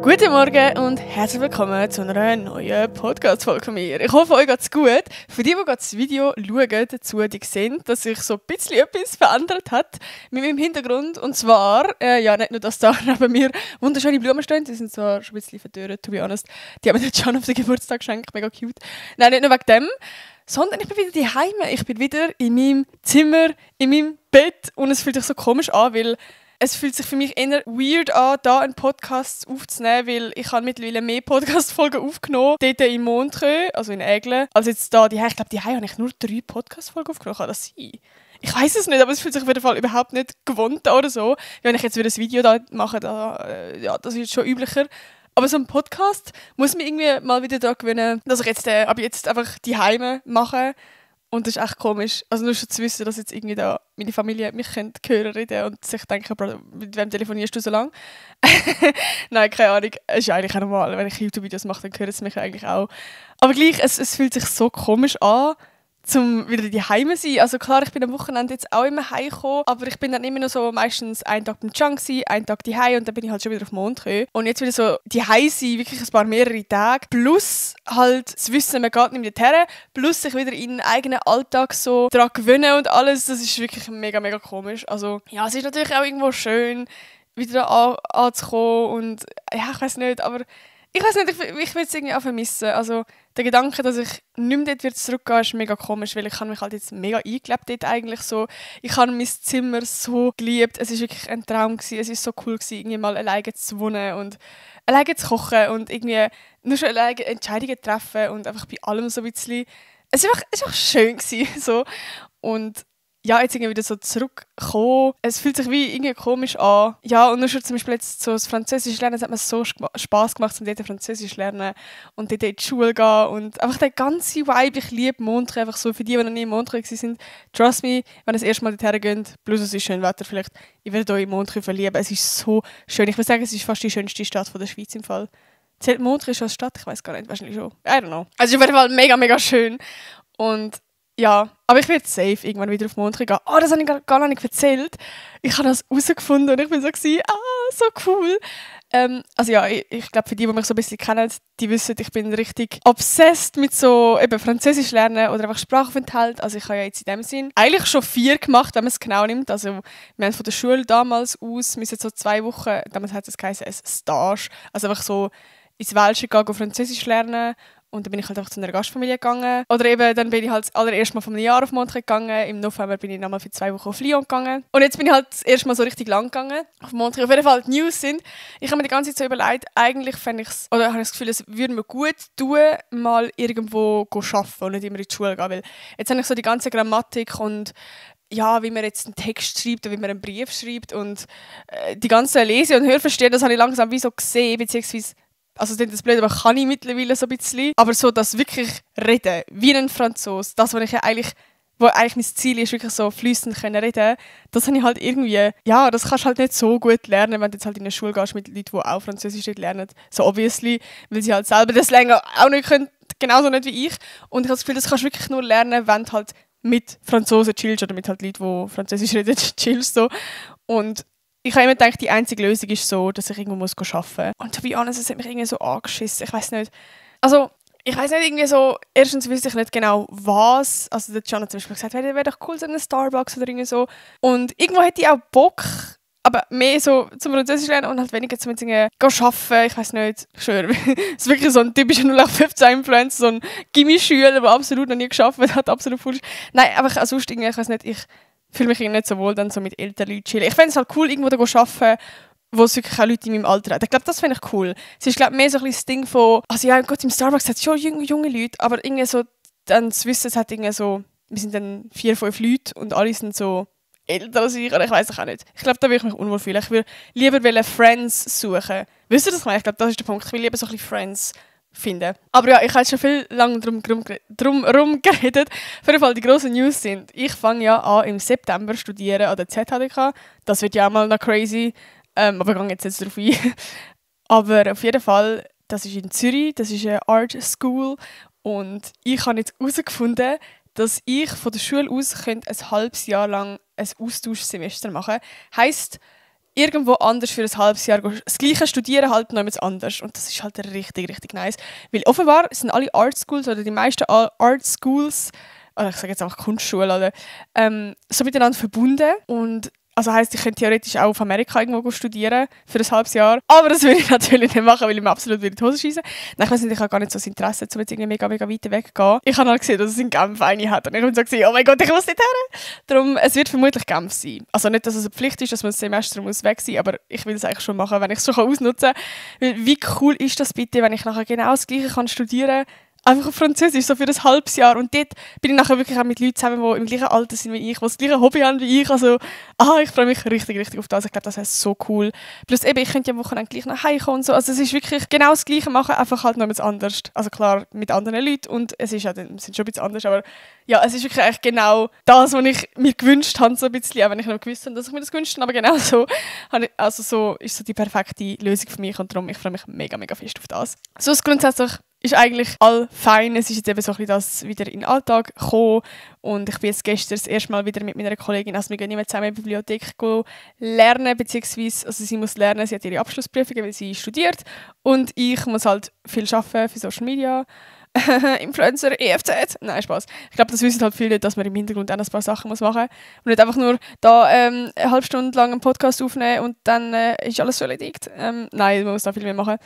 Guten Morgen und herzlich willkommen zu einer neuen Podcast-Folge von mir. Ich hoffe, euch geht's gut. Für die gerade das Video schauen dazu, die sehen, dass sich so ein bisschen etwas verändert hat mit meinem Hintergrund. Und zwar, nicht nur, dass da neben mir wunderschöne Blumen stehen, die sind zwar schon ein bisschen verdorrt, to be honest. Die haben mir jetzt schon auf den Geburtstag geschenkt, mega cute. Nein, nicht nur wegen dem, sondern ich bin wieder daheim. Ich bin wieder in meinem Zimmer, in meinem Bett und es fühlt sich so komisch an, weil es fühlt sich für mich eher weird an, da einen Podcast aufzunehmen, weil ich habe mittlerweile mehr Podcast-Folgen aufgenommen, dort in Montreux, also in Aigle, als jetzt da. Ich glaube, habe ich nur 3 Podcast-Folgen aufgenommen. Kann das sein? Ich weiß es nicht, aber es fühlt sich auf jeden Fall überhaupt nicht gewohnt an oder so. Wenn ich jetzt wieder ein Video da mache, das ist schon üblicher. Aber so ein Podcast muss mich irgendwie mal wieder daran gewöhnen, dass ich jetzt ab jetzt einfach die Heime mache. Und das ist echt komisch. Also nur schon zu wissen, dass jetzt irgendwie da meine Familie mich hören reden und sich denken, Bro, mit wem telefonierst du so lange? Nein, keine Ahnung. Es ist eigentlich auch normal. Wenn ich YouTube-Videos mache, dann hören sie mich eigentlich auch. Aber gleich, es fühlt sich so komisch an, zum wieder die Heime sein. Also klar, ich bin am Wochenende jetzt auch immer heimgekommen, aber ich bin dann immer noch so meistens einen Tag beim Chang gsi, einen Tag die und dann bin ich halt schon wieder auf Montreux. Und jetzt wieder so die sein, wirklich mehrere Tage, plus halt das Wissen, man geht nicht mehr plus sich wieder in den eigenen Alltag so daran gewöhnen und alles, das ist wirklich mega, mega komisch. Also ja, es ist natürlich auch irgendwo schön, wieder anzukommen und ja, ich weiß nicht, aber ich weiß nicht, ich will es irgendwie auch vermissen. Also der Gedanke, dass ich nicht mehr dort zurückgehe, ist mega komisch, weil ich habe mich halt jetzt mega eingelebt dort eigentlich so. Ich habe mein Zimmer so geliebt. Es war wirklich ein Traum gewesen. Es war so cool gewesen, irgendwie mal alleine zu wohnen und alleine zu kochen und irgendwie nur schon alleine Entscheidungen treffen und einfach bei allem so ein bisschen. Es war einfach schön gewesen, so. Und ja, jetzt irgendwie wieder so zurückkommen. Es fühlt sich wie irgendwie komisch an. Ja, und nur schon zum Beispiel jetzt so das Französisch lernen, es hat mir so Spass gemacht, um dort Französisch lernen und dort in die Schule gehen und einfach der ganze Vibe, ich liebe Montreux, einfach so für die noch nie in Montreux waren. Trust me, wenn ihr das erste Mal dorthin geht, plus es ist schön Wetter vielleicht, ich werde euch in Montreux verlieben. Es ist so schön. Ich würde sagen, es ist fast die schönste Stadt der Schweiz im Fall. Zählt Montreux als Stadt? Ich weiß gar nicht, wahrscheinlich schon. I don't know. Also es ist auf jeden Fall mega, mega schön. Und ja, aber ich werde safe irgendwann wieder auf Montreux gehen. Oh, das habe ich gar noch nicht erzählt. Ich habe das herausgefunden und ich bin so so cool. Also ja, ich glaube, für die mich so ein bisschen kennen, die wissen, ich bin richtig obsessed mit so eben Französisch lernen oder einfach Sprachaufenthalt. Also ich habe ja jetzt in dem Sinn eigentlich schon 4 gemacht, wenn man es genau nimmt. Also wir haben von der Schule damals aus, müssen so 2 Wochen, damals hat es geheißen, ein Stage, also einfach so ins Welsche gehen, Französisch lernen. Und dann bin ich halt einfach zu einer Gastfamilie gegangen. Oder eben, dann bin ich halt das allererste Mal von einem Jahr auf Montreux gegangen. Im November bin ich nochmal für 2 Wochen auf Lyon gegangen. Und jetzt bin ich halt das erste Mal so richtig lang gegangen auf Montreux. Auf jeden Fall die News sind, ich habe mir die ganze Zeit so überlegt, eigentlich habe ich das Gefühl, es würde mir gut tun, mal irgendwo arbeiten und nicht immer in die Schule gehen. Weil jetzt habe ich so die ganze Grammatik und ja, wie man jetzt einen Text schreibt oder wie man einen Brief schreibt und die ganze Lese- und Hörverstehen, das habe ich langsam wie so gesehen, beziehungsweise also das ist blöd, aber kann ich mittlerweile so ein bisschen. Aber so das wirklich reden, wie ein Franzose, das, was ich ja wo eigentlich mein Ziel ist, wirklich so fließend können reden, das habe ich halt irgendwie, ja, das kannst du halt nicht so gut lernen, wenn du jetzt halt in eine Schule gehst mit Leuten, die auch Französisch nicht lernen. So obviously, weil sie halt selber das länger auch nicht können, genauso nicht wie ich. Und ich habe das Gefühl, das kannst du wirklich nur lernen, wenn du halt mit Franzosen chillst oder mit halt Leuten, die Französisch reden, chillst so. Und ich habe immer gedacht, die einzige Lösung ist so, dass ich irgendwo arbeiten muss. Und to be honest, es hat mich irgendwie so angeschissen. Ich weiß nicht. Also, ich weiß nicht, irgendwie so, erstens wüsste ich nicht genau, was. Also, der Can hat zum Beispiel gesagt, wäre doch cool, so eine Starbucks oder irgendwie so. Und irgendwo hätte ich auch Bock, aber mehr so zum Französisch lernen und halt weniger zum arbeiten. Ich weiß nicht, ich schwöre. Es ist wirklich so ein typischer 0815-Influencer, so ein Gimmi-Schüler, der absolut noch nie gearbeitet hat, absolut falsch. Nein, aber sonst irgendwie, ich weiß nicht, ich fühle mich nicht so wohl dann so mit älteren Leuten chillen. Ich fände es halt cool, irgendwo da arbeiten, wo es wirklich auch Leute in meinem Alter hat. Ich glaube, das finde ich cool. Es ist, glaube mehr so ein bisschen das Ding von, also ja, Gott, im Starbucks hat es schon junge Leute, aber irgendwie so, dann zu wissen, es hat irgendwie so, wir sind dann 4, 5 Leute und alle sind so älter als ich, oder ich weiß auch nicht. Ich glaube, da würde ich mich unwohl fühlen. Ich würde lieber Friends suchen. Wisst ihr das mal? Ich glaube, das ist der Punkt. Ich will lieber so ein bisschen Friends finden. Aber ja, ich habe schon viel lange drum geredet. Auf jeden Fall die grossen News sind, ich fange ja an im September studieren an der ZHDK. Das wird ja auch mal noch crazy. Aber ich gehe jetzt darauf ein. Aber auf jeden Fall, das ist in Zürich, das ist eine Art School. Und ich habe jetzt herausgefunden, dass ich von der Schule aus ein halbes Jahr lang ein Austauschsemester machen könnte. Heisst, irgendwo anders für ein halbes Jahr das Gleiche studieren, halt noch etwas anders. Und das ist halt richtig, richtig nice. Weil offenbar sind alle Art Schools oder die meisten Art Schools, oder ich sage jetzt einfach Kunstschulen, oder, so miteinander verbunden. Und also heisst, ich könnte theoretisch auch auf Amerika irgendwo studieren für ein halbes Jahr. Aber das würde ich natürlich nicht machen, weil ich mir absolut in die Hose schießen. Nein, ich weiß nicht, ich habe gar nicht so das Interesse, um jetzt irgendwie mega, mega weit weggehen. Ich habe halt gesehen, dass es in Genf eine hat. Und ich habe so gesagt, oh mein Gott, ich muss nicht her. Darum, es wird vermutlich Genf sein. Also nicht, dass es eine Pflicht ist, dass man das Semester muss weg sein muss, aber ich will es eigentlich schon machen, wenn ich es schon ausnutzen kann. Weil wie cool ist das bitte, wenn ich nachher genau das Gleiche kann studieren kann? Einfach auf Französisch, so für ein halbes Jahr. Und dort bin ich nachher wirklich auch mit Leuten zusammen, die im gleichen Alter sind wie ich, die das gleiche Hobby haben wie ich. Also, ich freue mich richtig, richtig auf das. Ich glaube, das ist so cool. Plus eben, ich könnte ja am Wochenende gleich nach Hause kommen und so. Also es ist wirklich genau das Gleiche machen, einfach halt noch etwas anderes. Also klar, mit anderen Leuten und es ist ja dann, sind schon ein bisschen anders, aber ja, es ist wirklich eigentlich genau das, was ich mir gewünscht habe, so ein bisschen, auch wenn ich noch gewusst habe, dass ich mir das gewünscht habe, aber genau so, also so ist so die perfekte Lösung für mich und darum, ich freue mich mega, mega fest auf das. Sonst grundsätzlich ist eigentlich all fein. Es ist jetzt eben so ein bisschen das wieder in den Alltag gekommen. Und ich bin jetzt gestern das erste Mal wieder mit meiner Kollegin, also wir gehen nicht mehr zusammen in die Bibliothek lernen, beziehungsweise also sie muss lernen, sie hat ihre Abschlussprüfungen, weil sie studiert. Und ich muss halt viel arbeiten für Social Media. Influencer, EFZ. Nein, Spaß. Ich glaube, das wissen halt viele nicht, dass man im Hintergrund auch ein paar Sachen machen muss. Und nicht einfach nur da eine halbe Stunde lang einen Podcast aufnehmen und dann ist alles so erledigt. Nein, man muss da viel mehr machen.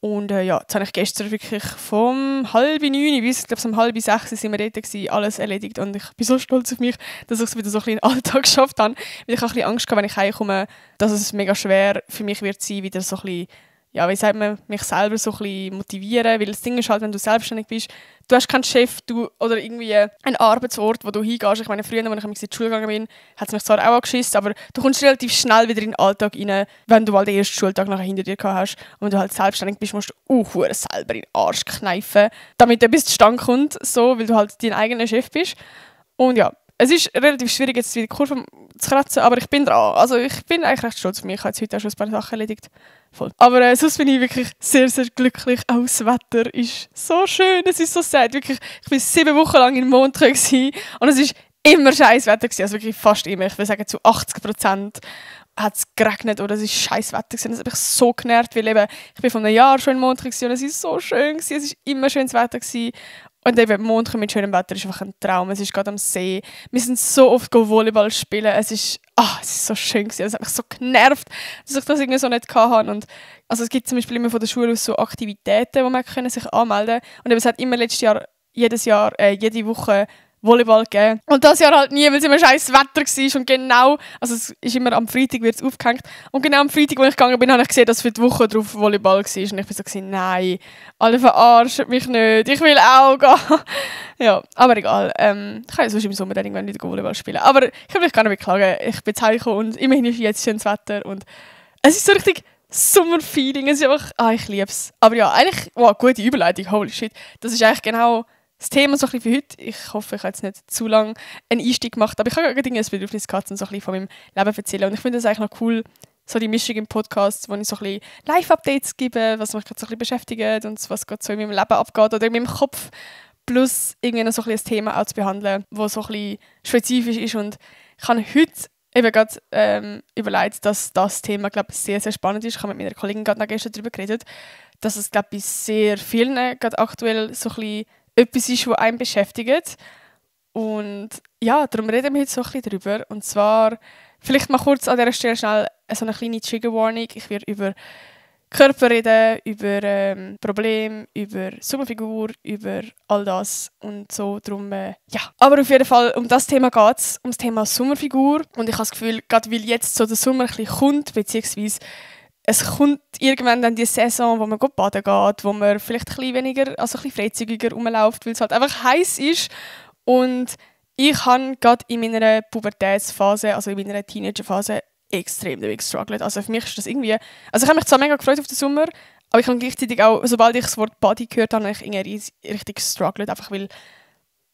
Und ja, jetzt habe ich gestern wirklich vom 8:30 bis, ich glaube, um 5:30 sind wir dort gewesen, alles erledigt. Und ich bin so stolz auf mich, dass ich es wieder so ein bisschen in den Alltag geschafft habe. Weil ich habe ein bisschen Angst gehabt, wenn ich heimkomme, dass es mega schwer für mich wird sein, wieder so ein bisschen, ja, wie sagt man, mich selber so ein bisschen motivieren. Weil das Ding ist halt, wenn du selbstständig bist, du hast keinen Chef oder irgendwie einen Arbeitsort, wo du hingehst. Ich meine, früher, als ich in die Schule gegangen bin, hat es mich zwar auch angeschissen, aber du kommst relativ schnell wieder in den Alltag rein, wenn du halt den ersten Schultag nachher hinter dir gehabt hast. Und wenn du halt selbstständig bist, musst du selber in den Arsch kneifen, damit etwas zustande kommt, so, weil du halt dein eigener Chef bist. Und ja, es ist relativ schwierig, jetzt wieder die Kurve zu kratzen, aber ich bin dran. Also ich bin eigentlich recht stolz auf mich. Ich habe jetzt heute auch schon ein paar Sachen erledigt. Voll. Aber sonst bin ich wirklich sehr, sehr glücklich. Auch das Wetter ist so schön, es ist so sad. Wirklich, ich war 7 Wochen lang in Montreux und es ist immer scheiß Wetter gewesen. Also wirklich fast immer. Ich würde sagen, zu 80% hat es geregnet oder es ist scheiß Wetter gewesen. Das hat mich so genervt, weil eben, ich bin vor einem Jahr schon in Montreux und es ist so schön gewesen. Es ist immer schönes Wetter gewesen. Und eben Montreux mit schönem Wetter ist einfach ein Traum. Es ist gerade am See. Wir sind so oft Volleyball spielen. Es ist so schön gewesen. Es hat mich so genervt, dass ich das irgendwie so nicht hatte. Und also es gibt zum Beispiel immer von der Schule aus so Aktivitäten, wo man sich anmelden kann. Und eben, es hat immer jedes Jahr, jede Woche Volleyball gegeben. Und das Jahr halt nie, weil es immer scheiß Wetter war. Und genau, also es ist immer am Freitag wird es aufgehängt. Und genau am Freitag, als ich gegangen bin, habe ich gesehen, dass für die Woche drauf Volleyball war. Und ich bin so, nein, alle verarschen mich nicht. Ich will auch gehen. Ja, aber egal. Ich kann ja sonst im Sommer dann irgendwann wieder Volleyball spielen. Aber ich kann mich gar nicht beklagen. Ich bin zu Hause gekommen und immerhin ist jetzt schönes Wetter. Und es ist so richtig Sommerfeeling. Es ist einfach, ich liebe es. Aber ja, eigentlich, gute Überleitung, holy shit. Das ist eigentlich genau das Thema so ein bisschen für heute. Ich hoffe, ich habe jetzt nicht zu lange einen Einstieg gemacht, aber ich habe gerade ein Bedürfnis gehabt, so ein bisschen von meinem Leben erzählen. Und ich finde das eigentlich noch cool, so die Mischung im Podcast, wo ich so ein bisschen Live-Updates gebe, was mich gerade so ein bisschen beschäftigt und was gerade so in meinem Leben abgeht oder in meinem Kopf. Plus irgendwie noch so ein bisschen ein Thema auch zu behandeln, das so ein bisschen spezifisch ist. Und ich habe heute eben gerade überlegt, dass das Thema, glaube ich, sehr, sehr spannend ist. Ich habe mit meiner Kollegin gerade gestern darüber geredet, dass es, glaube ich, bei sehr vielen gerade aktuell so ein bisschen etwas ist, was einen beschäftigt. Und ja, darum reden wir heute so ein bisschen darüber. Und zwar, vielleicht mal kurz an dieser Stelle schnell so eine kleine Trigger-Warning. Ich werde über Körper reden, über Probleme, über Superfigur, über all das und so. Darum, ja. Aber auf jeden Fall, um das Thema geht es, um das Thema Sommerfigur. Und ich habe das Gefühl, gerade weil jetzt so der Sommer ein bisschen kommt, beziehungsweise es kommt irgendwann dann die Saison, wo man baden geht, wo man vielleicht ein bisschen weniger, also ein bisschen freizügiger rumläuft, weil es halt einfach heiß ist. Und ich habe gerade in meiner Pubertätsphase, also in meiner Teenagerphase, extrem damit gestruggelt. Also für mich ist das irgendwie, also ich habe mich zwar mega gefreut auf den Sommer, aber ich habe gleichzeitig auch, sobald ich das Wort Body gehört habe, habe ich irgendwie richtig gestruggelt, einfach weil,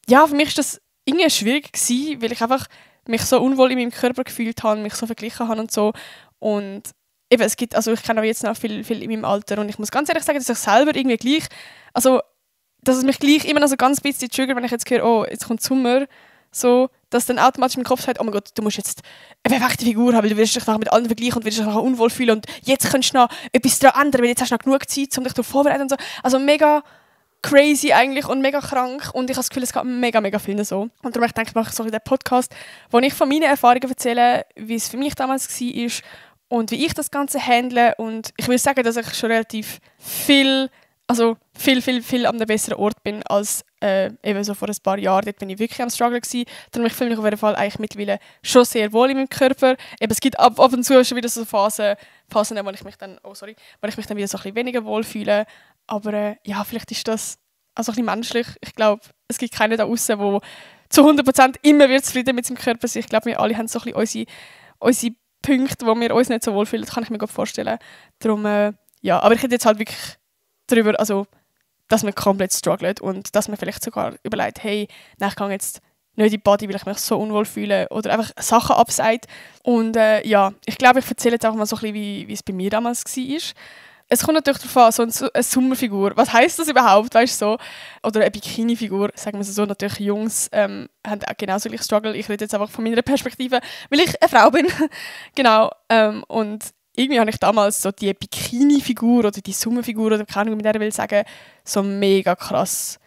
ja, für mich ist das irgendwie schwierig gewesen, weil ich einfach mich so unwohl in meinem Körper gefühlt habe, mich so verglichen habe und so. Und eben, es gibt, also ich kenne auch jetzt noch viel in meinem Alter und ich muss ganz ehrlich sagen, dass ich selber irgendwie gleich, also dass es mich gleich immer noch so ganz bisschen triggert, wenn ich jetzt höre, oh, jetzt kommt Sommer, so, dass dann automatisch mein Kopf sagt, oh mein Gott, du musst jetzt eine perfekte Figur haben, weil du wirst dich nachher mit anderen vergleichen und wirst dich nachher unwohl fühlen und jetzt kannst du noch etwas daran ändern, weil jetzt hast du noch genug Zeit, um dich darauf vorzubereiten und so. Also mega crazy eigentlich und mega krank und ich habe das Gefühl, es geht mega, mega vielen so. Und darum denke ich, mache ich so einen Podcast, wo ich von meinen Erfahrungen erzähle, wie es für mich damals war und wie ich das Ganze handle. Und ich will sagen, dass ich schon relativ viel an einem besseren Ort bin als eben so vor ein paar Jahren. Dort bin ich wirklich am Struggle gewesen. Darum ich fühle mich auf jeden Fall eigentlich mittlerweile schon sehr wohl in meinem Körper. Eben, es gibt ab und zu schon wieder so Phasen, wo ich mich dann, wo ich mich dann wieder so ein bisschen weniger wohl fühle. Aber ja, vielleicht ist das also ein bisschen menschlich. Ich glaube, es gibt keinen da draussen, der zu 100% immer wird zufrieden mit seinem Körper sein. Ich glaube, wir alle haben so ein bisschen unsere Punkte, wo wir uns nicht so wohl fühlen. Das kann ich mir gut vorstellen. Darum, ja, aber ich hätte jetzt halt wirklich darüber, also, dass man komplett struggelt und dass man vielleicht sogar überlegt, hey, nein, ich gehe jetzt nicht in die Body, weil ich mich so unwohl fühle oder einfach Sachen absagt. Und ja, ich glaube, ich erzähle jetzt einfach mal so ein bisschen, wie es bei mir damals war. Es kommt natürlich darauf an, so eine Sommerfigur. Was heisst das überhaupt, weißt du, so? Oder eine Bikini-Figur, sagen wir es so. Natürlich Jungs haben auch genauso gleich Struggle. Ich rede jetzt einfach von meiner Perspektive, weil ich eine Frau bin. Genau. Und irgendwie habe ich damals so die Bikini-Figur oder die Sommerfigur oder keine Ahnung, wie man das will sagen, so mega krass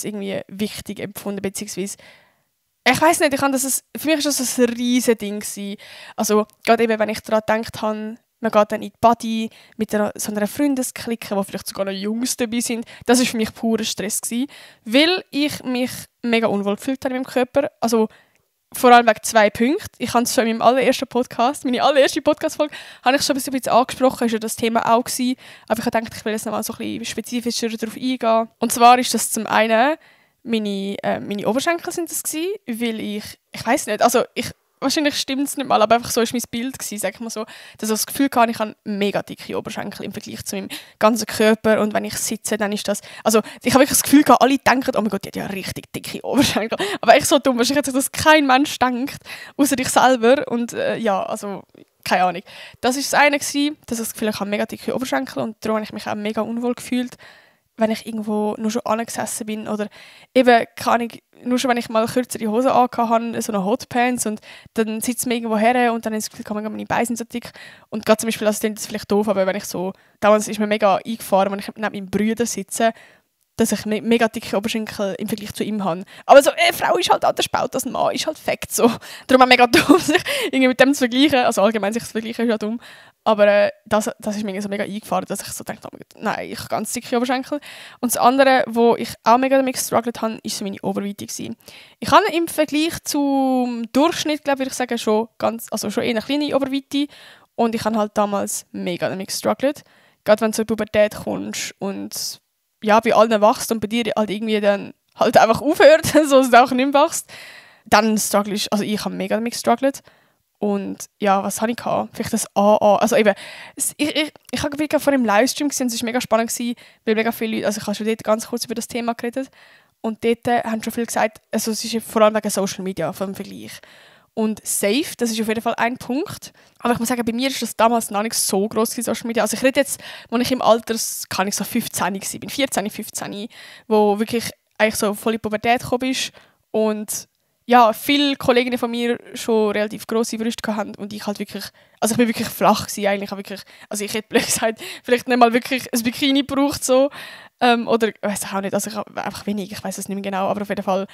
irgendwie wichtig empfunden, beziehungsweise ich weiss nicht, für mich war das ein riesen Ding gewesen. Also gerade eben, wenn ich daran gedacht habe, man geht dann in die Body mit so einer Freundesklicke, wo vielleicht sogar noch Jungs dabei sind. Das war für mich purer Stress gewesen, weil ich mich mega unwohl gefühlt habe in meinem Körper. Also vor allem wegen 2 Punkten. Ich habe es schon in meinem allerersten Podcast, meine allererste Podcast-Folge, habe ich schon ein bisschen angesprochen, ist ja das Thema auch gewesen. Aber ich habe gedacht, ich will jetzt noch mal so ein bisschen spezifischer darauf eingehen. Und zwar ist das zum einen, meine Oberschenkel sind das gewesen, weil ich weiss nicht, also wahrscheinlich stimmt es nicht mal, aber einfach so war mein Bild gewesen, sag ich mal so, dass ich das Gefühl hatte, ich habe mega dicke Oberschenkel im Vergleich zu meinem ganzen Körper und wenn ich sitze, dann ist das, also ich habe wirklich das Gefühl gehabt, alle denken, oh mein Gott, die hat ja richtig dicke Oberschenkel, aber echt so dumm, wahrscheinlich hat sich das kein Mensch denkt, außer dich selber und ja, also keine Ahnung. Das war das eine gewesen, dass ich das Gefühl habe, ich habe mega dicke Oberschenkel und darum habe ich mich auch mega unwohl gefühlt, wenn ich irgendwo nur schon angesessen bin oder eben, keine Ahnung, nur schon wenn ich mal kürzere Hosen angehabt habe, so eine Hotpants und dann sitzt man irgendwo her und dann ist das Gefühl, meine Beine sind so dick und gerade zum Beispiel, also das klingt vielleicht doof, aber wenn ich so, damals ist mir mega eingefahren, wenn ich neben meinem Bruder sitze, dass ich mega dicke Oberschenkel im Vergleich zu ihm habe. Aber so, eine Frau ist halt anders gebaut als ein Mann, ist halt Fakt so. Darum auch mega dumm, sich irgendwie mit dem zu vergleichen. Also allgemein sich zu vergleichen ist ja dumm. Aber das ist mir so mega eingefahren, dass ich so dachte, oh nein, ich habe ganz dicke Oberschenkel. Und das andere, wo ich auch mega damit gestruggelt habe, ist so meine Oberweite gewesen. Ich habe im Vergleich zum Durchschnitt, glaube ich, sagen, schon eher eine kleine Oberweite. Und ich habe halt damals mega damit gestruggelt. Gerade wenn du zur Pubertät kommst und ja, bei allen wachst und bei dir halt irgendwie dann halt einfach aufhört, so dass du auch nicht mehr wachst, dann strugglest, also ich habe mega damit gestruggelt. Und ja, was habe ich gehabt? Vielleicht das AA. Also eben, ich habe wirklich vor dem Livestream gesehen, es war mega spannend, weil mega viele Leute, also ich habe schon dort ganz kurz über das Thema geredet und dort haben schon viele gesagt, also es ist vor allem wegen Social Media, vom Vergleich. Und safe, das ist auf jeden Fall ein Punkt. Aber ich muss sagen, bei mir ist das damals noch nicht so gross in Social Media. Also ich rede jetzt, als ich im Alter, kann ich so 15 war, bin 14, 15, wo wirklich eigentlich so voll in die Pubertät gekommen ist und ja, viele Kolleginnen von mir schon relativ grosse Brüste hatten und ich halt wirklich, also ich bin wirklich flach gewesen, eigentlich, wirklich, also ich hätte blöd gesagt, vielleicht nicht mal wirklich ein Bikini gebraucht so, oder ich weiß auch nicht, also ich habe einfach wenig, ich weiß es nicht mehr genau, aber auf jeden Fall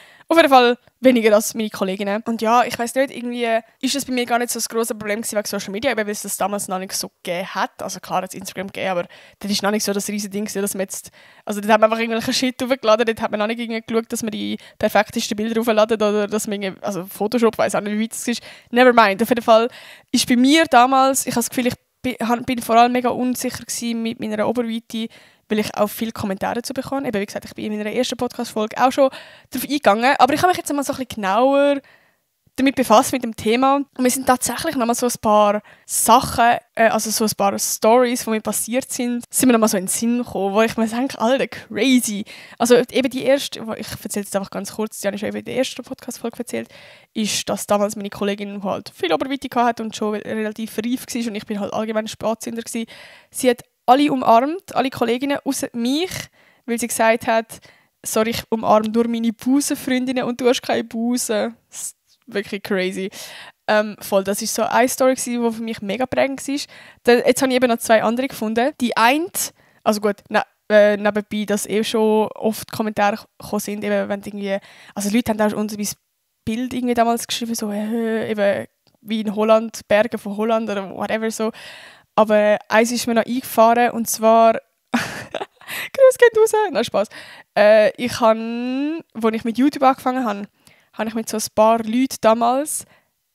weniger als meine Kolleginnen. Und ja, ich weiß nicht, irgendwie ist das bei mir gar nicht so ein grosses Problem gewesen wegen Social Media, weil es das damals noch nicht so gegeben hat, also klar hat es Instagram gegeben, aber das ist noch nicht so das riesige Ding gewesen, dass man jetzt, also dort hat man einfach irgendwelche Shit hochgeladen, dort hat man noch nicht irgendwie geschaut, dass man die perfektesten Bilder hochladen oder dass man irgendwie, also Photoshop, weiss auch nicht, wie weit es ist, never mind, auf jeden Fall ist bei mir damals, ich habe das Gefühl, ich bin vor allem mega unsicher gewesen mit meiner Oberweite, weil ich auch viele Kommentare dazu bekomme. Eben, wie gesagt, ich bin in meiner ersten Podcast-Folge auch schon darauf eingegangen. Aber ich habe mich jetzt einmal so ein bisschen genauer damit befasst mit dem Thema. Und mir sind tatsächlich noch mal so ein paar Sachen, also so ein paar Stories, die mir passiert sind mir noch mal so in den Sinn gekommen, wo ich mir denke, Alter, crazy. Also eben die erste, ich erzähle jetzt einfach ganz kurz, die habe ich schon eben in der ersten Podcast-Folge erzählt, ist, dass damals meine Kollegin, die halt viel Oberweite hatte und schon relativ reif war und ich bin halt allgemein Spätzünder gewesen, sie hat alle umarmt, alle Kolleginnen, außer mich, weil sie gesagt hat, sorry, ich umarme nur meine Busenfreundinnen und du hast keine Busen. Das ist wirklich crazy. Voll, das war so eine Story, die für mich mega prägend war. Jetzt habe ich eben noch 2 andere gefunden. Die eine, also gut, nebenbei, dass schon oft Kommentare gekommen sind, eben, wenn irgendwie, also Leute haben auch unser Bild irgendwie damals geschrieben, so eben wie in Holland, Berge von Holland oder whatever so. Aber eins ist mir noch eingefahren und zwar Grüß geht raus, nein, Spaß. Als ich mit YouTube angefangen habe ich mit so ein paar Leuten damals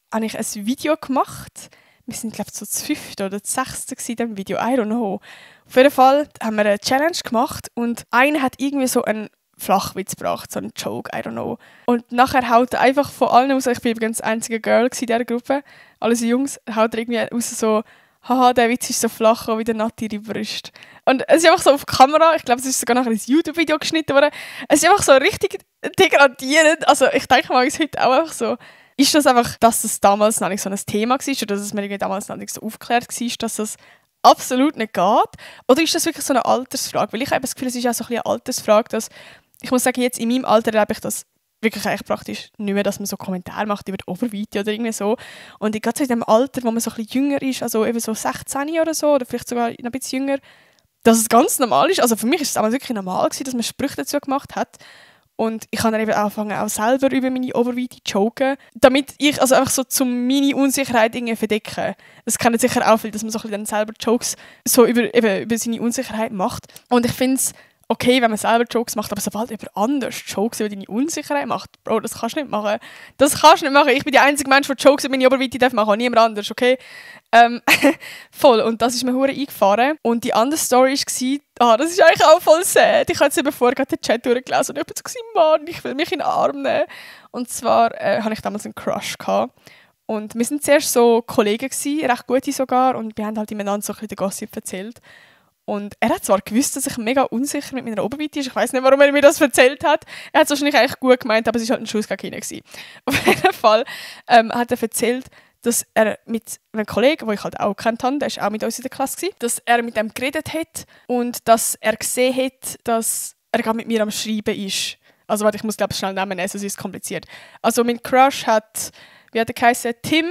ein Video gemacht. Wir sind, glaube ich, so das 5. oder das 6. in diesem Video, I don't know. Auf jeden Fall haben wir eine Challenge gemacht und einer hat irgendwie so einen Flachwitz gebracht, so einen Joke, I don't know. Und nachher haut er einfach von allen raus, ich war übrigens das einzige Girl in dieser Gruppe, alle so Jungs, haut er irgendwie raus so, haha, der Witz ist so flach wie der Nati ihre Brüste. Und es ist einfach so auf Kamera, ich glaube, es ist sogar nachher ins YouTube-Video geschnitten worden. Es ist einfach so richtig degradierend. Also ich denke mal, es ist heute auch einfach so. Ist das einfach, dass das damals noch nicht so ein Thema war oder dass es mir damals noch nicht so aufgeklärt war, dass das absolut nicht geht? Oder ist das wirklich so eine Altersfrage? Weil ich habe das Gefühl, es ist auch so ein bisschen eine Altersfrage, dass ich muss sagen, jetzt in meinem Alter erlebe ich das wirklich eigentlich praktisch nicht mehr, dass man so Kommentare macht über die Oberweite oder irgendwie so. Und gerade so in dem Alter, wo man so ein bisschen jünger ist, also eben so 16 oder so, oder vielleicht sogar noch ein bisschen jünger, dass es ganz normal ist. Also für mich ist es damals wirklich normal gewesen, dass man Sprüche dazu gemacht hat. Und ich habe dann eben angefangen, auch selber über meine Oberweite zu joken, damit ich also einfach so meine Unsicherheit irgendwie verdecke. Das kennen sicher auch viele, dass man so ein bisschen dann selber Jokes so über seine Unsicherheit macht. Und ich finde es okay, wenn man selber Jokes macht, aber sobald jemand anders Jokes über deine Unsicherheit macht, Bro, das kannst du nicht machen. Das kannst du nicht machen. Ich bin der einzige Mensch, der Jokes über meine Oberweite machen darf, niemand anders, okay? Voll. Und das ist mir hure eingefahren. Und die andere Story war, das ist eigentlich auch voll sad. Ich habe jetzt eben vorher den Chat durchgelesen und jemand so gesagt, Mann, ich will mich in den Arm nehmen. Und zwar hatte ich damals einen Crush gehabt. Und wir waren zuerst so Kollegen gewesen, recht gute sogar, und wir haben halt miteinander so ein bisschen den Gossip erzählt. Und er hat zwar gewusst, dass ich mega unsicher mit meiner Oberweite ist. Ich weiß nicht, warum er mir das erzählt hat. Er hat es wahrscheinlich eigentlich gut gemeint, aber es war halt ein Schuss gegen ihn. Auf jeden Fall hat er erzählt, dass er mit einem Kollegen, den ich halt auch kennt habe, der war auch mit uns in der Klasse, dass er mit ihm geredet hat und dass er gesehen hat, dass er gerade mit mir am Schreiben ist. Also warte, ich muss glaube ich schnell nehmen, sonst ist es kompliziert. Also mein Crush hat, wie hat er geheißen, Tim,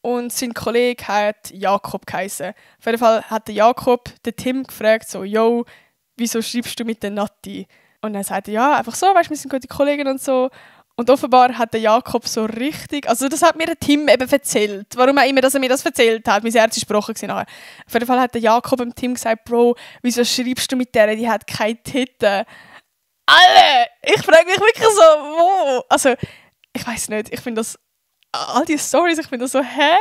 und sein Kollege hat Jakob geheißen. Auf jeden Fall hat der Jakob den Tim gefragt, so, yo, wieso schreibst du mit der Nati? Und dann sagt er, ja, einfach so, weißt du, wir sind gute Kollegen und so. Und offenbar hat der Jakob so richtig, also das hat mir der Tim eben erzählt, warum auch immer, dass er mir das erzählt hat, mein Herz ist gebrochen gewesen nachher. Auf jeden Fall hat der Jakob dem Tim gesagt, Bro, wieso schreibst du mit der, die hat keine Titten? Alle! Ich frage mich wirklich so, wo? Also, ich weiß nicht, ich finde das, all diese Storys, ich finde das so, hä?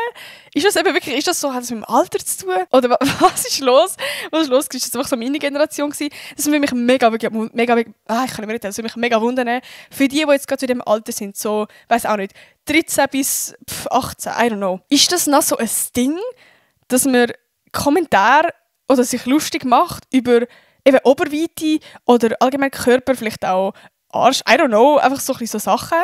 Ist das eben wirklich, ist das so, hat das mit dem Alter zu tun? Oder was ist los? Was ist los? Ist das einfach so meine Generation gewesen? Das würde mich mega ich kann nicht mehr reden, das würde mich mega wundern. Für die jetzt gerade in diesem Alter sind, so, weiß auch nicht, 13 bis 18, I don't know. Ist das noch so ein Ding, dass man Kommentare oder sich lustig macht über eben Oberweite oder allgemein Körper, vielleicht auch Arsch, I don't know, einfach so ein bisschen so Sachen.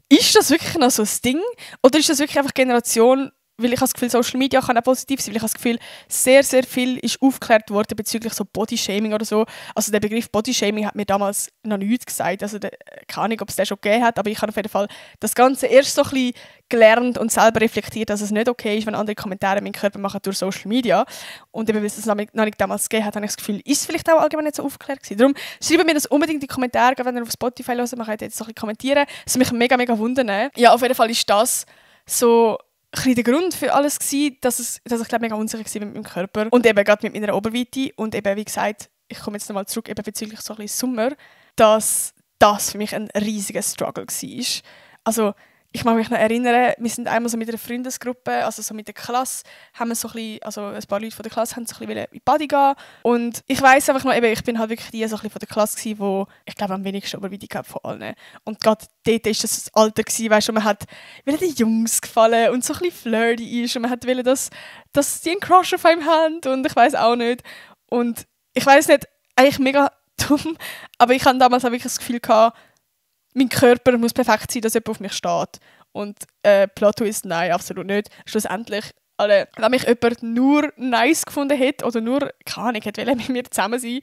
Ist das wirklich noch so ein Ding? Oder ist das wirklich einfach Generation, weil ich habe das Gefühl, Social Media kann auch positiv sein, weil ich habe das Gefühl, sehr, sehr viel ist aufgeklärt worden bezüglich so Bodyshaming oder so. Also der Begriff Bodyshaming hat mir damals noch nichts gesagt, also keine Ahnung, ob es den schon gegeben hat, aber ich habe auf jeden Fall das Ganze erst so ein bisschen gelernt und selber reflektiert, dass es nicht okay ist, wenn andere Kommentare meinen Körper machen durch Social Media. Und eben, weil es das noch nicht damals gegeben hat, habe ich das Gefühl, ist es vielleicht auch allgemein nicht so aufgeklärt gewesen. Darum schreibt mir das unbedingt in die Kommentare, wenn ihr auf Spotify hört, man kann jetzt so ein bisschen kommentieren. Das würde mich mega, mega wundern. Ja, auf jeden Fall ist das so ein der Grund für alles gewesen, dass ich glaube mega unsicher war mit meinem Körper und eben gerade mit meiner Oberweite und eben, wie gesagt, ich komme jetzt nochmal zurück, eben bezüglich so ein bisschen Sommer, dass das für mich ein riesiger Struggle war. Also, ich mag mich noch erinnern, wir sind einmal so mit einer Freundesgruppe, also so mit der Klasse, haben wir so ein bisschen, also ein paar Leute von der Klasse haben so ein bisschen in die Body gehen. Und ich weiss einfach noch, eben, ich bin halt wirklich die so ein bisschen von der Klasse gewesen, wo ich glaube am wenigsten Oberweite gehabt von allen. Und gerade dort war das Alter gewesen, weißt du, man hat den Jungs gefallen und so ein bisschen flirty ist und man hat wollen, dass die einen Crush auf einem haben und ich weiss auch nicht. Und ich weiss nicht, eigentlich mega dumm, aber ich hatte damals auch wirklich das Gefühl gehabt, mein Körper muss perfekt sein, dass jemand auf mich steht. Und Plot Twist, nein, absolut nicht. Schlussendlich, wenn mich jemand nur nice gefunden hätte oder nur, keine Ahnung, hätte mit mir zusammen sein,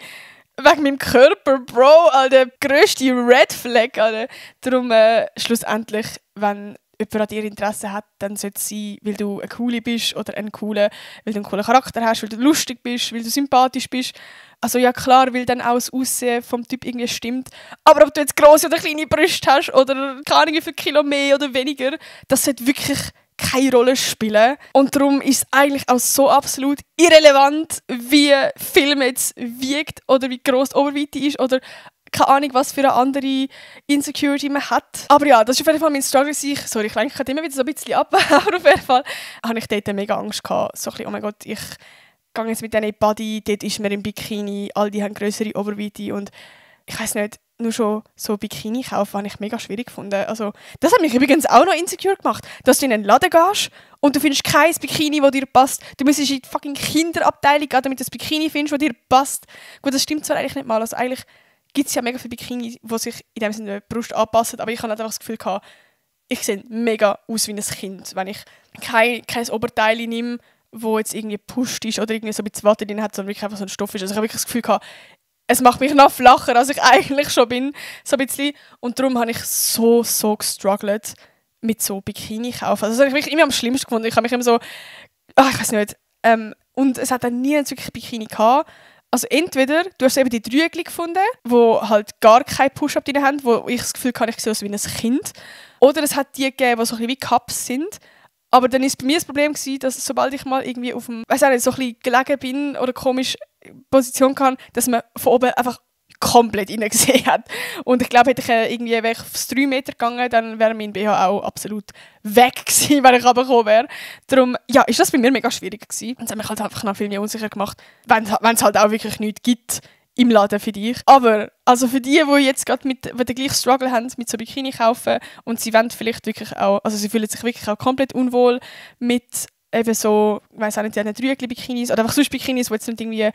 wegen meinem Körper, Bro, Alter, der grösste Red Flag, Alter. Darum, schlussendlich, wenn jemand an dir Interesse hat, dann sollte es sein, weil du eine Coole bist oder weil du einen coolen Charakter hast, weil du lustig bist, weil du sympathisch bist. Also ja klar, weil dann auch das Aussehen vom Typ irgendwie stimmt. Aber ob du jetzt grosse oder kleine Brüste hast oder keine Ahnung wie viel Kilo mehr oder weniger, das sollte wirklich keine Rolle spielen. Und darum ist es eigentlich auch so absolut irrelevant, wie Film jetzt wiegt oder wie gross die Oberweite ist oder keine Ahnung, was für eine andere Insecurity man hat. Aber ja, das ist auf jeden Fall mein Struggle. Sorry, ich lenke immer wieder so ein bisschen ab, aber auf jeden Fall habe ich dort mega Angst gehabt. So ein bisschen, oh mein Gott, ich gehe jetzt mit denen in die Body, dort ist mir im Bikini, all die haben grössere Oberweite und ich weiss nicht, nur schon so Bikini kaufen, habe ich mega schwierig gefunden. Also, das hat mich übrigens auch noch insecure gemacht, dass du in einen Laden gehst und du findest kein Bikini, das dir passt. Du musst in die fucking Kinderabteilung gehen, damit du ein Bikini findest, das dir passt. Gut, das stimmt zwar eigentlich nicht mal. Also eigentlich gibt es ja mega viele Bikini, die sich in dem Sinne der Brust anpassen, aber ich hatte einfach das Gefühl gehabt, ich sehe mega aus wie ein Kind, wenn ich kein Oberteil nehme, wo jetzt irgendwie gepusht ist oder irgendwie so ein bisschen Watte drin hat, sondern wirklich einfach so ein Stoff ist. Also ich habe wirklich das Gefühl gehabt, es macht mich noch flacher, als ich eigentlich schon bin, so ein bisschen. Und darum habe ich so gestruggelt mit so Bikini kaufen. Also das habe ich immer am schlimmsten gefunden. Ich habe mich immer so, ich weiß nicht, und es hat dann nie wirklich Bikini gehabt. Also entweder du hast eben die Drügel gefunden, wo halt gar kein Push-Up drin haben, wo ich das Gefühl habe, ich sehe aus wie ein Kind. Oder es hat die gegeben, die so ein bisschen wie Cups sind. Aber dann war bei mir das Problem, dass sobald ich mal irgendwie auf dem, weiss auch nicht, so ein bisschen gelegen bin oder komisch Position kann, dass man von oben einfach komplett rein gesehen hat. Und ich glaube, hätte ich irgendwie aufs 3 Meter gegangen, dann wäre mein BH auch absolut weg gewesen, wenn ich runtergekommen wäre. Darum, ja, ist das bei mir mega schwierig gewesen. Und es hat mich halt einfach noch viel mehr unsicher gemacht, wenn es halt auch wirklich nichts gibt im Laden für dich. Aber also für die jetzt gerade den gleichen Struggle haben mit so Bikini kaufen und sie wollen vielleicht wirklich auch, also sie fühlen sich wirklich auch komplett unwohl mit eben so, ich weiss auch nicht, diesen Drügel-Bikinis oder einfach sonst Bikinis, die jetzt nicht irgendwie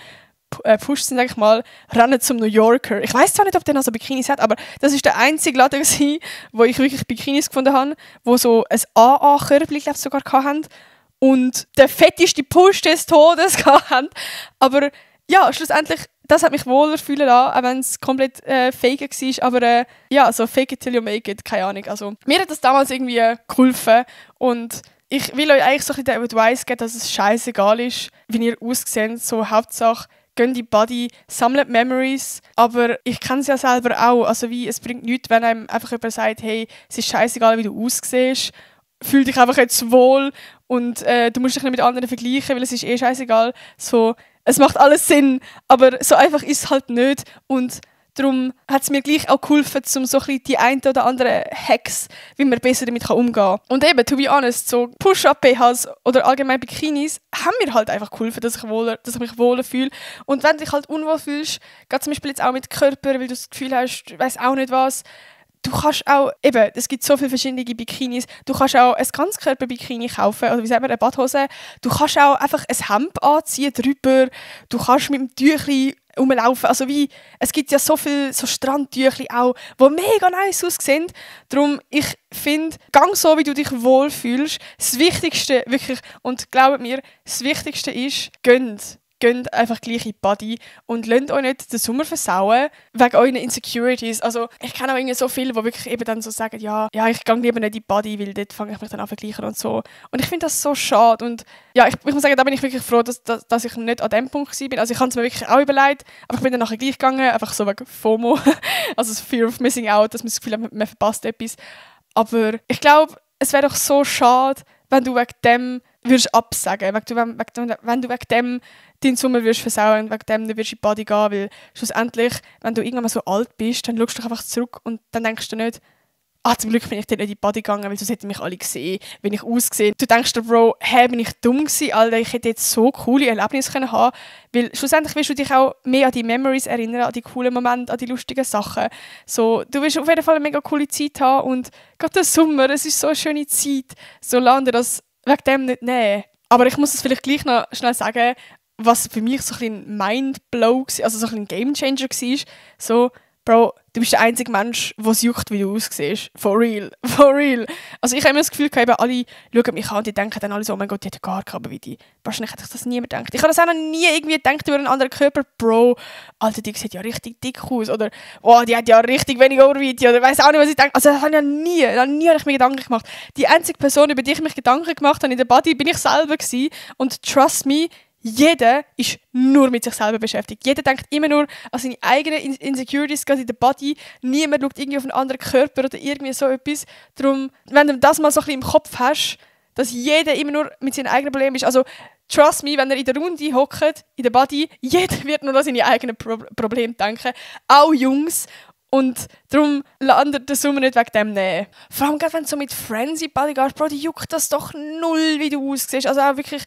pusht sind, sag ich mal, rennen zum New Yorker. Ich weiss zwar nicht, ob der noch so Bikinis hat, aber das ist der einzige Laden gewesen, wo ich wirklich Bikinis gefunden habe, wo so ein AA-Körbchen, glaube ich, sogar hatten und der fetteste Push des Todes hatten. Aber ja, schlussendlich, das hat mich wohler fühlen lassen, auch wenn es komplett fake war. Aber ja, so fake it till you make it, keine Ahnung. Also, mir hat das damals irgendwie geholfen und ich will euch eigentlich so ein bisschen den Advice geben, dass es scheißegal ist, wie ihr ausseht. So Hauptsache, geht in die Body, sammelt Memories. Aber ich kenne es ja selber auch. Also wie, es bringt nichts, wenn einem einfach jemand sagt, hey, es ist scheißegal, wie du aussiehst. Fühl dich einfach jetzt wohl und du musst dich nicht mit anderen vergleichen, weil es ist eh scheißegal. So, es macht alles Sinn, aber so einfach ist es halt nicht. Und darum hat es mir gleich auch geholfen, um so ein bisschen die ein oder anderen Hacks, wie man besser damit umgehen kann. Und eben, to be honest, so Push-Up-BHs oder allgemein Bikinis haben mir halt einfach geholfen, dass ich mich wohler fühle. Und wenn du dich halt unwohl fühlst, geht zum Beispiel jetzt auch mit Körper, weil du das Gefühl hast, du weiss auch nicht was, du kannst auch, eben, es gibt so viele verschiedene Bikinis, du kannst auch ein Ganzkörper-Bikini kaufen, oder wie sagt man, eine Badhose. Du kannst auch einfach ein Hemd anziehen drüber, du kannst mit dem Tüchli rumlaufen, also wie, es gibt ja so viele so Strandtüchli auch, die mega nice aussehen. Darum, ich finde, gang so, wie du dich wohlfühlst. Das Wichtigste, wirklich, und glaubt mir, das Wichtigste ist, geht einfach gleich in die Body und lasst euch nicht den Sommer versauen wegen euren Insecurities. Also ich kenne auch irgendwie so viele, die wirklich eben dann so sagen, ja, ich gehe lieber nicht in die Body, weil dort fange ich mich dann an zu vergleichen und so. Und ich finde das so schade und ja, ich muss sagen, da bin ich wirklich froh, dass ich nicht an dem Punkt war. Also ich habe es mir wirklich auch überlegt, aber ich bin dann nachher gleich gegangen, einfach so wegen FOMO, also das Fear of Missing Out, dass man das Gefühl hat, man verpasst etwas. Aber ich glaube, es wäre doch so schade, wenn du wegen dem würdest absagen, wenn du wegen dem deinen Sommer würdest versauen und wegen dem nicht würdest in die Body gehen, weil schlussendlich, wenn du irgendwann mal so alt bist, dann schaust du einfach zurück und dann denkst du nicht, zum Glück bin ich dort nicht in die Body gegangen, weil sonst hätten mich alle gesehen, wie ich ausgesehen. Du denkst dir, Bro, bin ich dumm gewesen, Alter, ich hätte jetzt so coole Erlebnisse können haben, weil schlussendlich willst du dich auch mehr an die Memories erinnern, an die coolen Momente, an die lustigen Sachen. So, du wirst auf jeden Fall eine mega coole Zeit haben und gerade der Sommer, es ist so eine schöne Zeit, solange das wegen dem nicht nehmen. Aber ich muss es vielleicht gleich noch schnell sagen, was für mich so ein Mindblow war, also so ein Gamechanger war, so, Bro, du bist der einzige Mensch, der es juckt, wie du aussiehst. For real. For real. Also ich habe immer das Gefühl, eben alle schauen mich an und die denken dann alle so, oh mein Gott, die hat ja gar keine wie die. Wahrscheinlich hätte ich das niemand gedacht. Ich habe das auch noch nie irgendwie gedacht über einen anderen Körper. Bro, Alter, die sieht ja richtig dick aus. Oder, oh, die hat ja richtig wenig Oberweite. Oder ich weiss auch nicht, was ich denke. Also das habe ich ja nie habe ich mir Gedanken gemacht. Die einzige Person, über die ich mich Gedanken gemacht habe in der Body, bin ich selber gewesen. Und trust me, jeder ist nur mit sich selber beschäftigt. Jeder denkt immer nur an seine eigenen Insecurities, gerade in der Body. Niemand schaut irgendwie auf einen anderen Körper oder irgendwie so etwas. Darum, wenn du das mal so ein bisschen im Kopf hast, dass jeder immer nur mit seinen eigenen Problemen ist. Also, trust me, wenn er in der Runde hockt, in der Body, jeder wird nur an seine eigenen Probleme denken. Auch Jungs. Und darum landet der Sommer nicht wegen dem nehmen. Vor allem gerade wenn du so mit Friends in die Body gehst, Bro, die juckt das doch null, wie du aussiehst. Also auch wirklich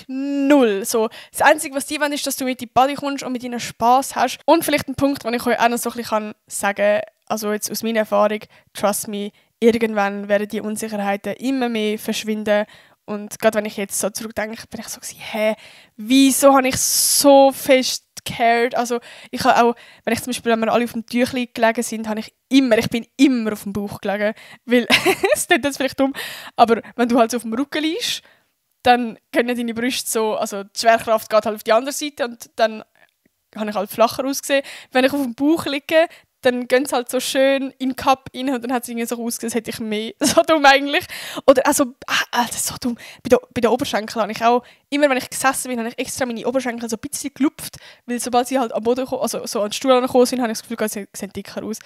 null. So, das Einzige, was die wollen, ist, dass du mit in die Body kommst und mit ihnen Spass hast. Und vielleicht ein Punkt, den ich euch auch noch so ein bisschen sagen kann, also jetzt aus meiner Erfahrung, trust me, irgendwann werden die Unsicherheiten immer mehr verschwinden. Und gerade wenn ich jetzt so zurückdenke, bin ich so gewesen, wieso habe ich so fest cared? Also ich habe auch, wenn wir alle auf dem Tüchli gelegen sind, ich bin immer auf dem Bauch gelegen, weil, es klingt jetzt vielleicht dumm, aber wenn du halt so auf dem Rücken liegst, dann können deine Brüste so, also die Schwerkraft geht halt auf die andere Seite und dann habe ich halt flacher ausgesehen. Wenn ich auf dem Bauch liege, dann gehen sie halt so schön in den Cup rein und dann hat es irgendwie so ausgesehen, als hätte ich mehr. So dumm eigentlich. Oder also, das ist so dumm. Bei den Oberschenkeln habe ich auch, immer wenn ich gesessen bin, habe ich extra meine Oberschenkel so ein bisschen gelupft, weil sobald sie halt am Boden kommen, also so an den Stuhl gekommen sind, habe ich das Gefühl, sie sehen dicker aus.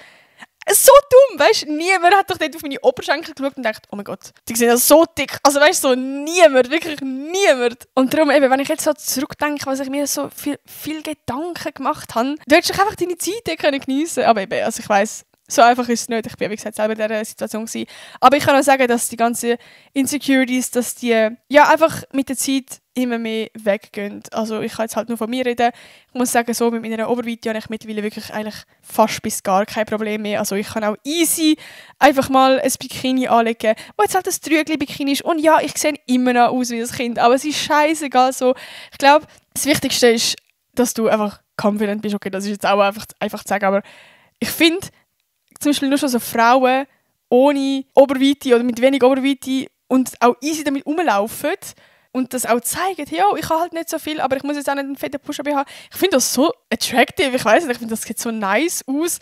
So dumm, weißt du? Niemand hat doch dort auf meine Oberschenkel geschaut und gedacht, oh mein Gott, die sind ja so dick. Also weißt du, so niemand, wirklich niemand. Und darum eben, wenn ich jetzt so zurückdenke, was ich mir so viel Gedanken gemacht habe, du hättest doch einfach deine Zeit geniessen können. Aber eben, also ich weiss, so einfach ist es nicht. Ich bin, wie gesagt, selber in dieser Situation gewesen. Aber ich kann auch sagen, dass die ganzen Insecurities, dass die ja einfach mit der Zeit immer mehr weggehen. Also ich kann jetzt halt nur von mir reden. Ich muss sagen, so mit meiner Oberweite habe ich mittlerweile wirklich eigentlich fast bis gar kein Problem mehr. Also ich kann auch easy einfach mal ein Bikini anlegen, wo jetzt halt ein Trügli-Bikini ist. Und ja, ich sehe immer noch aus wie ein Kind, aber es ist scheißegal so. Ich glaube, das Wichtigste ist, dass du einfach confident bist. Okay, das ist jetzt auch einfach zu sagen, aber ich finde, zum Beispiel nur schon so Frauen ohne Oberweite oder mit wenig Oberweite und auch easy damit rumlaufen und das auch zeigen, ja, ich habe halt nicht so viel, aber ich muss jetzt auch nicht einen fetten Push-Up haben. Ich finde das so attractive, ich weiss nicht, ich finde, das sieht so nice aus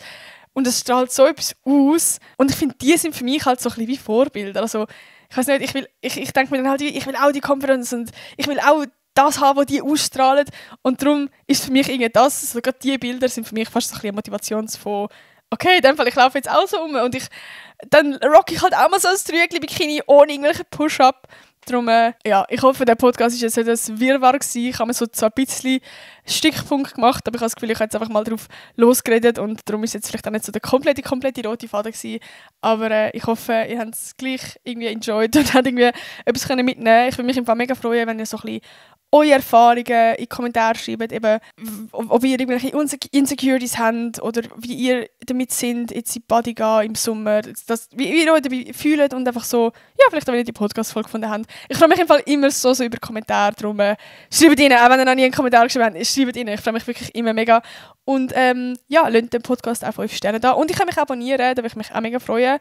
und es strahlt so etwas aus und ich finde, die sind für mich halt so ein bisschen wie Vorbilder. Also, ich weiss nicht, ich denke mir dann halt, ich will auch die Conference und ich will auch das haben, was die ausstrahlen und darum ist für mich irgendwie das, also gerade diese Bilder sind für mich fast so ein bisschen Motivationsfonds. Okay, in dem Fall, ich laufe jetzt auch so um und dann rock ich halt auch mal so ein Trügli-Bikini ohne irgendwelchen Push-Up. Darum, ja, ich hoffe, der Podcast war jetzt nicht ein Wirrwarr gewesen. Ich habe mir so ein bisschen Stichpunkt gemacht, aber ich habe das Gefühl, ich habe jetzt einfach mal drauf losgeredet und darum ist es jetzt vielleicht auch nicht so der komplette rote Faden gewesen. Aber ich hoffe, ihr habt es gleich irgendwie enjoyed und habt irgendwie etwas mitnehmen können. Ich würde mich im Fall mega freuen, wenn ihr so ein bisschen eure Erfahrungen in die Kommentare schreibt, eben, ob ihr irgendwelche Insecurities habt oder wie ihr damit sind, jetzt in die Body gehen im Sommer, wie ihr euch dabei fühlt und einfach so, ja, vielleicht auch, wenn ihr die Podcast-Folge gefunden habt. Ich freue mich im Fall immer so über Kommentare, darum schreibt rein, auch wenn ihr noch nie einen Kommentar geschrieben habt, schreibt rein, ich freue mich wirklich immer mega. Und ja, lasst den Podcast auch 5 Sterne da und ich kann mich abonnieren, da würde ich mich auch mega freuen.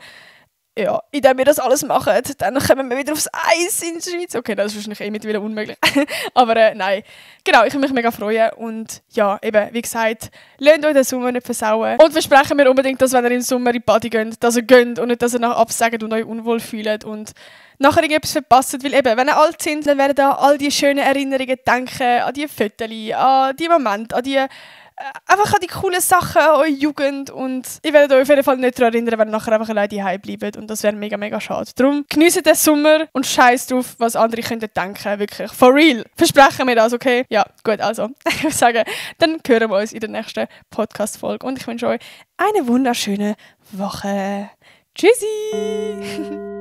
Ja, indem wir das alles machen, dann kommen wir wieder aufs Eis in der Schweiz. Okay, das ist wahrscheinlich mittlerweile unmöglich. Aber nein, genau, ich würde mich mega freuen. Und ja, eben, wie gesagt, lasst euch den Sommer nicht versauen. Und versprechen wir unbedingt, dass wenn ihr im Sommer in die Party geht, dass ihr geht und nicht, dass ihr nachher absagt und euch unwohl fühlt und nachher irgendetwas verpasst. Weil eben, wenn ihr alt sind, dann werden da all die schönen Erinnerungen denken, an die Fotos, an die Momente, an die einfach an die coolen Sachen, an eure Jugend und ich werde euch auf jeden Fall nicht daran erinnern, wenn ihr nachher einfach alleine daheim bleibt und das wäre mega, mega schade. Darum genießt den Sommer und scheiß drauf, was andere könnten denken, wirklich. For real. Versprechen wir das, okay? Ja, gut, also. Ich würde sagen, dann hören wir uns in der nächsten Podcast-Folge und ich wünsche euch eine wunderschöne Woche. Tschüssi!